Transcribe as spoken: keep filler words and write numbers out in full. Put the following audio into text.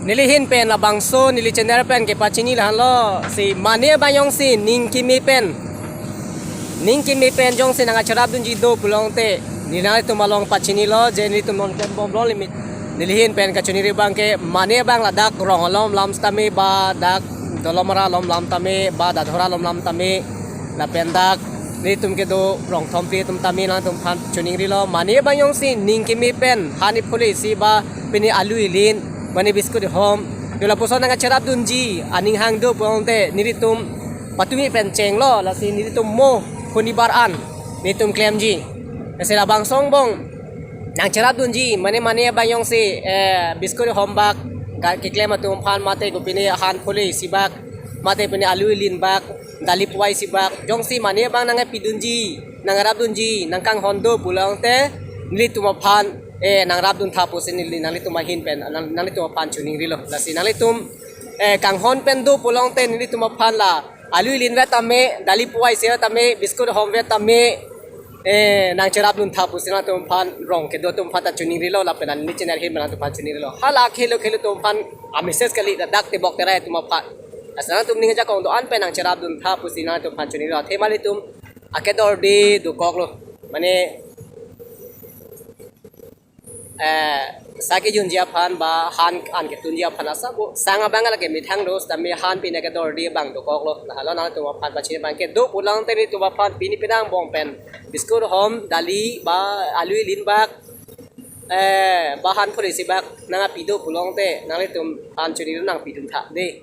Neli ahin pen labangso neli channel pen kepachini lahenlo, si mane abang jongsi ning keme pen, ning keme pen jongsi nangcherap dunji do pulote, neli nanglitum along pachinilo, je nelitum non pen bomlo limit. Neli ahin pen kachiniri abang ke mane abang ladak rong along lam tame ba dak Dolamara along lam tame ba Dadhora along lam tame, lapen dak nelitum kedo rong thompi atum tame nangtumphan chiningrilo. Mane abang jongsi ning keme pen han iphule isi ba pini alu ilin, mane biscuit hom, yo lapuson nangcherap dunji aning hang do pulote nelitum patumi pen chenglo, lasi nelitum mo hunibar an nelitum klemji. Lasi labangso angbong nangcherap dunji, mane mane abang jongsi, eh, biscuit hom bak, ga keklem atum aphan mate ko pini han phule isi bak, mate pini alu ilin bak, dali puai isi bak, jongsi mane abang nangpi dunji, nangrap dunji, nangkanghon do pulote nelitum aphan, eh, nangrap duntha pusi neli nanglitum ahin pen, nang, nanglitum aphan chiningrilo. Lasi nanglitum, eh, kanghon pen do pulote nelitum aphan la alu ilin vet tame, dali puai isi vet tame, biscuit hom vet tame, eh, nangcherap duntha pusi nangtumphan rong kedo atum aphan ta chiningrilo, lapen neli channel ahin pen nangtumphan chiningrilo. Hala khelo khelo atum aphan a message kali, dak tebok terai atum aphan. Lasi nangtum ning ajakong do-an pen nangcherap duntha pusi nangtumphan chiningrilo. Athema nelitum akedorde dokoklo. Mane, eh, sa kejunji aphan ba han an ketunji aphan asap sang abang lake methang do, sitame han pine akedorde abang dokoklo. Lahelo nangtum aphan pachini abang ke do pulote nelitum aphan pini penang angbong pen biscuit hom, dali ba alu ilin bak, eh, ba han phule isi bak nangpi do pulote nanglitum aphan chinilo, nangpi duntha dei.